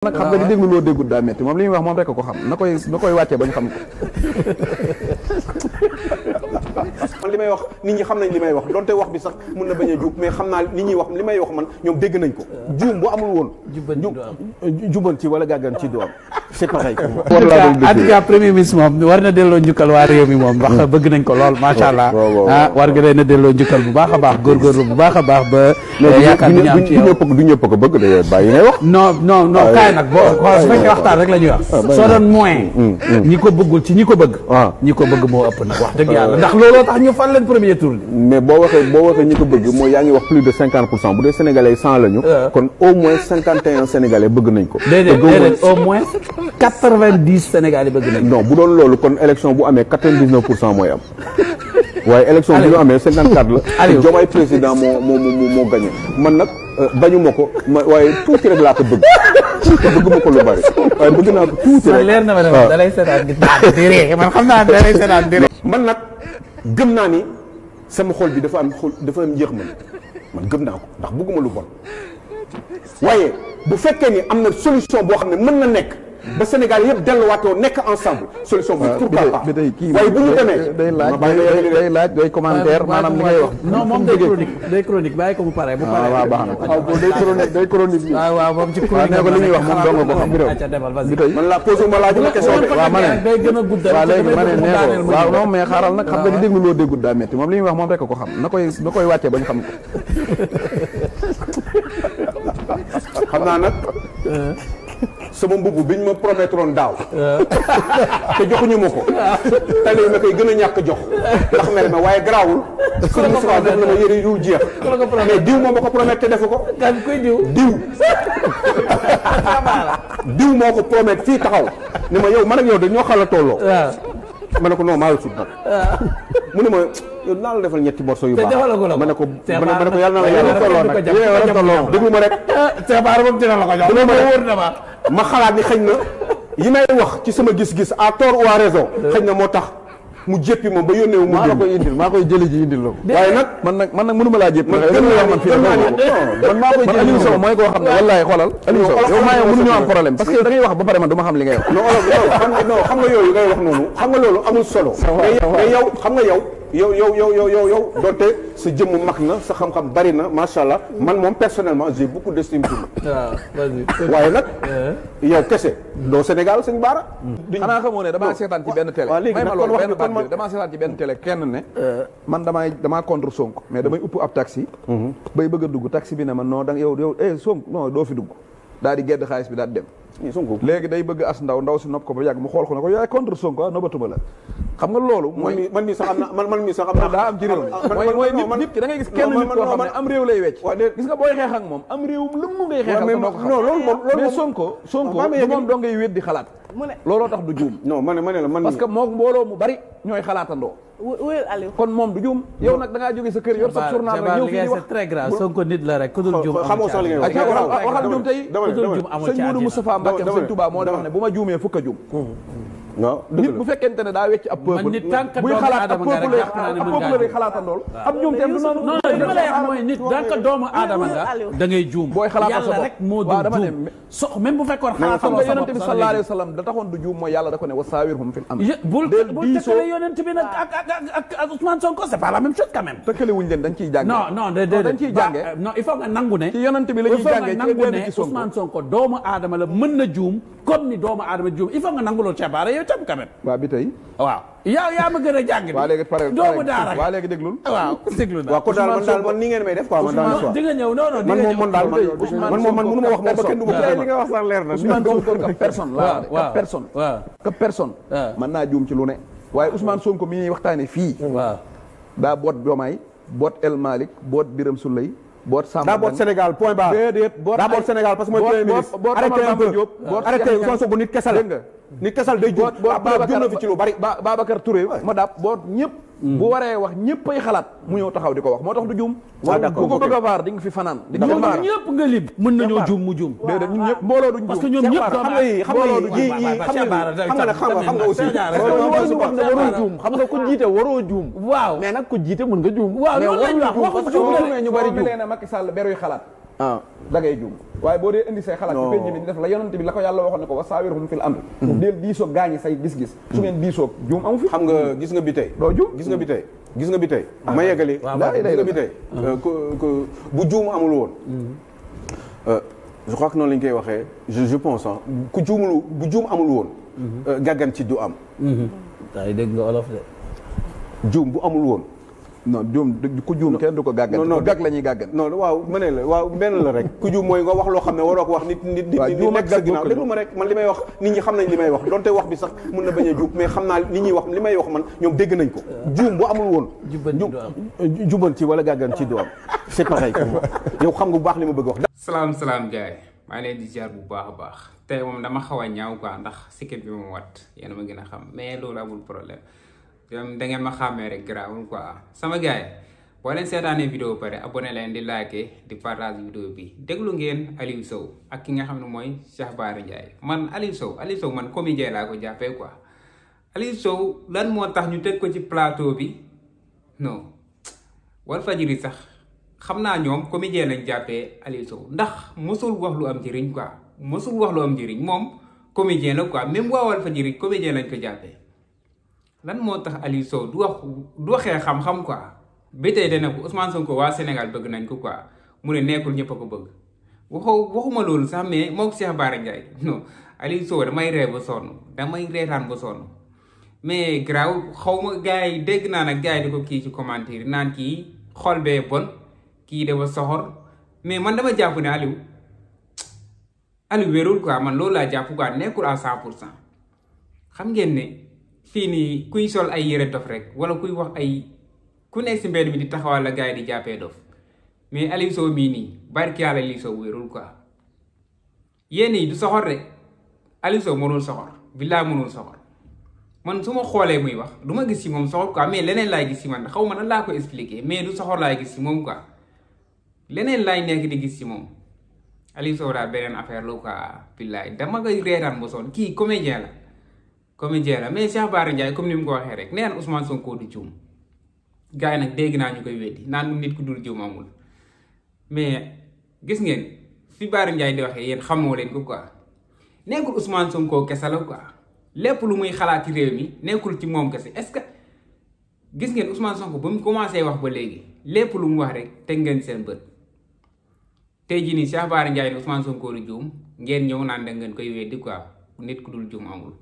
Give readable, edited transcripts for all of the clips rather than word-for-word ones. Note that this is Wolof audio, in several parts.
nag xam nga di déglu loo déggul daa métti moom li ñuy wax moom rek ko xam na koy wàccee ba ñu xam ko. man li may wax nit ñi xam nañ li may wax donte wax bi sax mun na bañ a juub mais xam naa li ñuy wax li may wax man ñoom dégg nañ ko. juum bu amul woon. juban ci wala gàggan ci doom c'est pareil. en tout cas premier ministre moom war na delloo njukkal waa réew mi moom wax bëgg nañ ko lool macha allah. war nga leen a delloo njukkal bu baax a baax góorgóorlu bu baax a baax ba. yaakaar ñu am ci yow du ñëpp ko bëgg de bàyyi ngay wax. non kaay nag boo su fekkee waxtaan rek la ñuy wax. soo doon moyen. ñi ko bëggul ci ñi ko bëgg. ñi ko bëgg moo ëpp nag wax dëgg yàlla ndax looloo tax ñu fal leen premier tour bi. mais boo waxee ñi ko bëgg mooy yaa ngi wax plus de 50% bu dee sénégalais 100 lañu. kon au moins 51 sénégalais bëgg nañ ko. déedéet au moins 90 sénégalais bëgg nañ ko. non bu doon loolu kon élection bu amee 99% mooy am. waaye élection bu ñu amee 54 la. Aliou Diomaye président moo gagné man nag bañu ma ko waaye tuuti rek laa ko bëgg. bëgg ma ko lu bari waaye bëgg naa ko tuuti rek. leer na ma ne da lay seetaan gis naa di ree man xam naa da lay seetaan di ree. man nag gëm naa ni sama xol bi dafa am yéex man gëm naa ko ndax bëgguma lu bon waaye bu fekkee ni am na solution boo xam ne mën na nekk. ba Sénégal yëpp delluwaatoo nekk ensemble solution bi pourquoi pas waaye bu ñu demee day laaj day commentaire maanaam li ngay wax. non moom day chronique bàyyi ko mu pare bu pare. waaw baax na day chronique waaw moom ci chronique ne ko li ñuy wax moom dong ko xam bi tey man la posé ma laaj ma question waaw ma ne day gën a guddal waaw léegi ma ne nee ko waaw non mais xaaral nag xam nga di déglu loo déggul daa métti moom li ñuy wax moom rek ko xam na koy wàccee ba ñu xam ko. xam naa nag sama mbubb biñ ma promettroon daaw te joxuñu ma ko tali ma koy gën a ñàkk jox ndax mer ma waaye garaawul sëñ Moussa def na ma yëre yu jeex mais diw moo ma ko promettre te defu ko diw moo ko promettre fii taxaw ni ma yow man ak yow dañoo xala tolloo ma ne ko non maa la sut nag mu ne ma yow naa la defal ñetti morceau yu baax ma ne ko yàlla na la yàlla tolloo déglu ma rek ma xalaat ni xëy na yi may wax ci sama gis-gis à tort ou à raison xëy na moo tax mu jéppi moom ba yónnee wu mu maa koy jëli ji indil la ko waaye nag man nag mënuma laa jépp man maa koy jëli Aliou Sow mooy koo xam ne wallaay xoolal Aliou Sow yow maa yow mënuñu am problème parce que yow da ngay wax ba pare man du ma xam li ngay wax non xam nga yooyu ngay wax noonu xam nga loolu amul solo mais yow xam nga yow donte sa jëmm mag na sa xam-xam bari na macha allah man moom personnellement j'ai beaucoup d'estime pour waaye nag yow kese doo Sénégal sëñ Bara xanaa xamoo ne damaa seetaan ci benn télé may ma loolu benn baat bi damaa seetaan ci benn télé kenn ne man damaa contre Sonko mais damay upp ab taxi bay bëgg a dugg taxi bi ne man non da yow Sonko non doo fi dugg daal di gedd xaalis bi daal di dem léegi day bëgg as ndaw si nopp ko ba yàgg mu xool ko ne ko yaay contre Sonko nobatuma la xam nga loolu mooy man mii sax am na daa am ci réew mi mooy nit ki da ngay gis kenn nit koo xam ne am réew lay wecc gis nga booy xeex ak moom am réewum lëmm ngay xeexal te doo ko xam mais Sonko du moom doo ngay wéet di xalaat looloo tax du juum non ma ne la man parce que moo mbooloo mu bari ñooy xalaatandoo kon moom du juum yow nag da ngaa jóge sa kër yor sa journal rek ñëw fii di wax c'est très grave Sonko nit la rek ku dul juum xamoo sax li ngay wax waxal juum tey sëñ Modou Moustapha Mbacké sëñ Touba moo wax ne bu ma juumee fukk a juum waaw nit bu fekkente ne daa wecc ab peuple buy xalaat ab peuple lay xalaatandool ab juum teem du noonu non li ma lay wax mooy nit danka doomu aadama nga da ngay juum booy xalaatal sa bopp yàlla rek moo du juum so même bu fekkoon xam nga yonent bi sallallahu alayhi wa sallam da taxoon du juum mooy yàlla da ko ne wa saawirhum fil amr bul tëkkale yonent bi nag ak Ousmane Sonko c'est pas la même chose quand même tëkkale wuñ leen dañ ciy jànge non dañ ciy jànge non il faut nga nangu ne ci yonent bi la ñuy jànge nangu ne Ousmane Sonko doomu aadama la mën na juum comme ni doomu aadama juum il faut nga nangu loolu Cheikh Bara yow tam quand même bi tey waaw yaa ma gën a jàng waa léegi pare doomu daara waa léegi déglul waaw déglu na waaw kon daal man ni ngeen may def quoi man daal di nga ñëw non di nga ñëw man daal man mënu ma wax moom ba kenn du ma li nga wax sax leer na Ousmane Sonko ka personne ka personne mën naa juum ci lu ne waaye Ousmane Sonko mi ñuy waxtaane fii daa boot Diomaye boot El Malick boot Birame Souleye boot Samba daa boot Sénégal point barre déedéet daa boot Sénégal parce que mooy premier ministre arrêté un peu arrêté Ousmane Sonko nit kesal nit kesal day juum juum na fi ci lu bari Babacar Touré ma daab boot ñëpp bu waree wax ñëpp ay xalaat mu ñëw taxaw di ko wax moo tax du juum bu ko bëgg a vaar di nga fi fanaan di ñoom ñëpp nga lim mën nañoo juum mu juum déedéet ñun ñëpp mbooloo duñ juum parce que ñoom ñëpp xam nga aussi waroo juum xam nga ku jiite waroo juum waaw mais nag ku jiite mën nga juum waaw loolu lañ wax waxu juum ñu bari juum leen Macky Sall beruy xalaat da ngay juum waaye boo dee indi say xalaat ci penc bi di def la yonent bi la ko yàlla waxoon ne ko wa saawirhum fil amr deel diisoog gaañi say gis-gis su ngeen diisoog juum amu fi xam nga gis nga bi tey doo juum gis nga bi tey ma yeggali gis nga bi tey bu juum amul woon je crois que noonu la ñu koy waxee je pense bu juum amul woon gàggan ci du am ay dégg nga olof de juum bu amul woon non juum ku juum kenn du ko gàggan ku gàgg la ñuy gàggan non waaw ma ne la waaw benn la rek ku juum mooy nga wax loo xam ne waroo ko wax nit nekk sa ginnaaw déglu ma rek man li may wax nit ñi xam nañ li may wax donte wax bi sax mun na bañ a juum mais xam naa li ñuy wax li may wax man ñoom dégg nañ ko juum bu amul woon juban ci wala gàggan ci du am c'est pareil pour moi yow xam nga bu baax li ma bëgg wax salaam gars yi maa ngi leen di ziar bu baax a baax tey moom dama xaw a ñaaw quoi ndax sikket bi moom wat yéen a ma gën a xam mais loolu amul problème da ngeen ma xàmmee rek garaawul quoi sama gars yi boo leen seetaanee vidéo pare abonné leen di like di partage vidéo bi déglu ngeen Aliou Sow ak ki nga xam ne mooy Cheikh Bara Ndiaye man Aliou Sow man comédien laa ko jàppee quoi Aliou Sow lan moo tax ñu teg ko ci plateau bi non Walfadjri sax xam naa ñoom comédien lañ jàppee Aliou Sow ndax mosul wax lu am njëriñ quoi mosul wax lu am njëriñ moom comédien la quoi même waa Walfadjri comédien lañ ko jàppee lan moo tax Aliou Sow du waxee xam-xam quoi ba tey dana ko Ousmane Sonko waa Sénégal bëgg nañ ko quoi mu ne nekkul ñëpp a ko bëgg waxuma loolu sax mais moom Cheikh Bara Ndiaye non Aliou Sow damay ree ba sonn damay reetaan ba sonn mais garaaw xaw ma gars yi dégg naa nag gars yi di ko kii ci commentaire naan kii xol bee bon kii dafa soxor mais man dama jàpp ne Aliou wérul quoi man loolu laa jàpp quoi nekkul à 100% xam ngeen ne fii nii kuy sol ay yére dof rek wala kuy wax ay ku nekk si mbedd mi di taxawal la gars yi di jàppee dof mais Aliou Sow mii nii barki yàlla Aliou Sow wérul quoi yéen yi du soxor de Aliou Sow mënul soxor billaa mënul soxor man su ma xoolee muy wax du ma gis si moom soxor quoi mais leneen laay gis si man xaw ma nan laa ko expliquer mais du soxor laay gis si moom quoi leneen laay nekk di gis si moom Aliou Sow daal beneen affaire la quoi billaay dama koy reetaan ba sonn kii comédien la mais Cheikh Bara Ndiaye comme ni mu ko waxee rek neen Ousmane Sonko du juum gars yi nag dégg naa ñu koy weddi naan nit ku dul juum amul mais gis ngeen fi Bara Ndiaye di waxee yéen xamoo leen ko quoi nekkul Ousmane Sonko kese la quoi lépp lu muy xalaat ci réew mi nekkul ci moom kese est-ce que gis ngeen Ousmane Sonko ba mu commencé wax ba léegi lépp lu mu wax rek teg ngeen seen bët tey jii nii Cheikh Bara Ndiaye ne Ousmane Sonko du juum ngeen ñëw naan da ngeen koy weddi quoi nit ku dul juum amul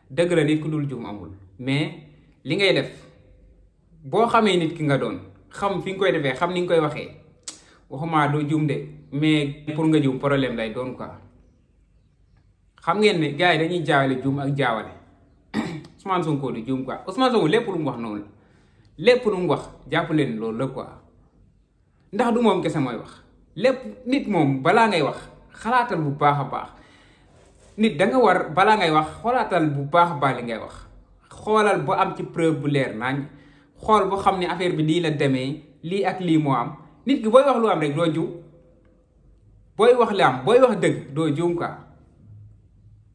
dëgg la nit ku dul juum amul mais li ngay def boo xamee nit ki nga doon xam fi nga koy defee xam ni nga koy waxee waxuma doo juum de mais pour nga juum problème lay doon quoi xam ngeen ne gars yi dañuy jaawale juum ak jaawale Ousmane Sonko du juum quoi Ousmane Sonko lépp lu mu wax noonu la lépp lu mu wax jàpp leen loolu la quoi ndax du moom kese mooy wax lépp nit moom balaa ngay wax xalaatal bu baax a baax nit da nga war balaa ngay wax xoolaatal bu baax a baax li ngay wax xoolal ba am ci preuve bu leer nañ xool boo xam ne affaire bi lii la demee lii ak lii moo am nit ki booy wax lu am rek doo juum booy wax li am booy wax dëgg doo juum quoi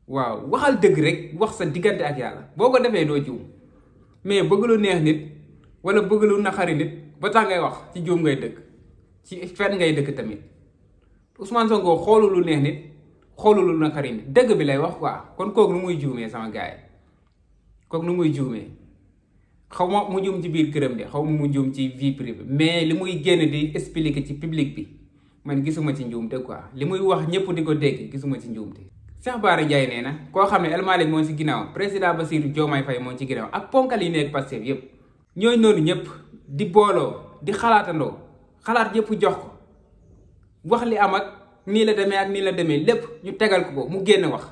waaw waxal dëgg rek wax sa diggante ak yàlla boo ko defee doo juum mais bëgg lu neex nit wala bëgg lu naqari nit ba tax ngay wax ci juum ngay dëkk ci fen ngay dëkk tamit Ousmane Sonko xoolu lu neex nit xoolu lu naqari nit dëgg bi lay wax quoi kon kooku nu muy juumee sama gars yi kooku nu muy juumee xaw ma mu juum ci biir këram de xaw ma mu juum ci vie privée mais li muy génn di expliquer ci public bi man gisuma ci njuumte quoi li muy wax ñëpp di ko dégg gisuma ci njuumte. Cheikh Bara Ndiaye nee na koo xam ne El Malick moo ci ginnaaw président Bassirou Diomaye Faye moo ci ginnaaw ak ponkal yi nekk Pastef yëpp ñooy noonu ñëpp di booloo di xalaatandoo xalaat yëpp jox ko wax li am ak nii la demee ak nii la demee lépp ñu tegal ko mu génn wax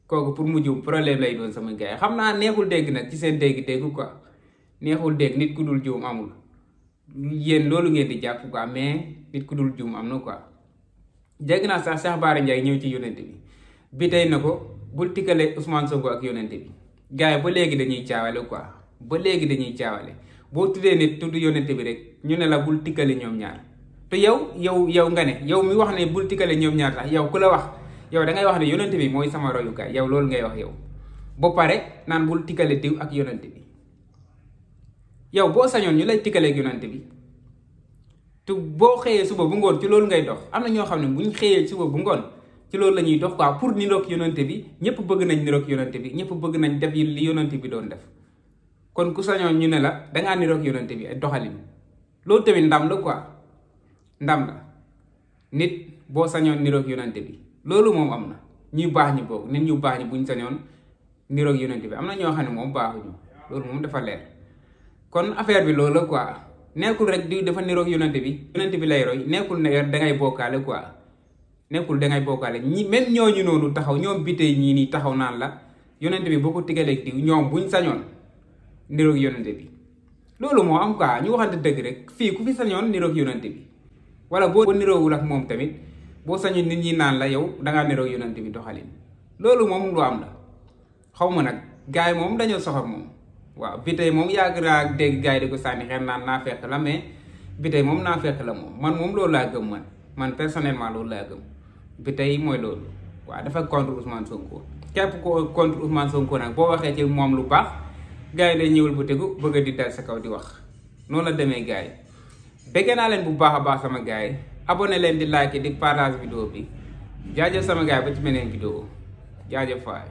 kooku pour mu juum problème lay doon sama gars yi xam naa neexul dégg nag ci seen dégg-dégg quoi neexul dégg nit ku dul juum amul yéen loolu ngeen di jàpp quoi mais nit ku dul juum am na quoi. dégg naa sax Cheikh Bara Ndiaye ñëw ci yonent bi tey na ko bul tikkale Ousmane Sonko ak yonent bi gars yi ba léegi dañuy caawale quoi ba léegi dañuy caawale boo tuddee nit tudd yonent bi rek ñu ne la bul tikkale ñoom ñaar te yow nga ne yow mi wax ne bul tikkale ñoom ñaar sax yow ku la wax yow da ngay wax ne yonent bi mooy sama royukaay yow loolu ngay wax yow ba pare naan bul tikkale diw ak yonent bi yow boo sañoon ñu lay tikkaleeg yonent bi te boo xëyee suba bu ngoon ci loolu ngay dox am na ñoo xam ne buñ xëyee suba bu ngoon ci loolu la ñuy dox quoi pour niroog yonante bi ñëpp bëgg nañ niroog yonante bi ñëpp bëgg nañ def yi li yonante bi doon def kon ku sañoon ñu ne la dangaa niroog yonante bi doxalin loolu tamit ndam la quoi ndam la nit boo sañoon niroog yonante bi loolu moom am na ñuy baax ñi boog nit ñu baax ñi buñ sañoon niroog yonante bi am na ñoo xam ne moom baaxuñu loolu moom dafa leer kon affaire bi loolu la quoi nekkul rek di dafa niroog yonante bi lay roy nekkul ne dangay bokkaale quoi nekkul dangay bokkaale ñi même ñooñu noonu taxaw ñoom bitey ñii nii taxaw naan la yonante bi boo ko tigaleeg diw ñoom buñ sañoon niroog yonante bi loolu moo am quoi ñu waxante dëgg rek fii ku fi sañoon niroog yonante bi wala boo niroowul ak moom tamit boo sañoon nit ñi naan la yow dangaa niroog yonante bi doxalin loolu moom lu am la xaw ma nag gars yi moom dañoo soxor moom waaw bitey moom yàgg naa dégg gars yi di ko sànni xel naan naa fekk la mais bitey moom naa fekk la moom loolu laa gëm man personnellement loolu laa gëm bitey mooy loolu waaw dafa contre Ousmane Sonko képp ko contre Ousmane Sonko nag boo waxee ci moom lu baax gars yi day ñëwal bu tegu bëgg a di dal sa kaw di wax noonu la demee gars yi bëgg naa leen bu baax a baax sama gars yi abonné leen di like di partage vidéo bi jaajëf sama gars yi ba ci beneen vidéo jaajëf faay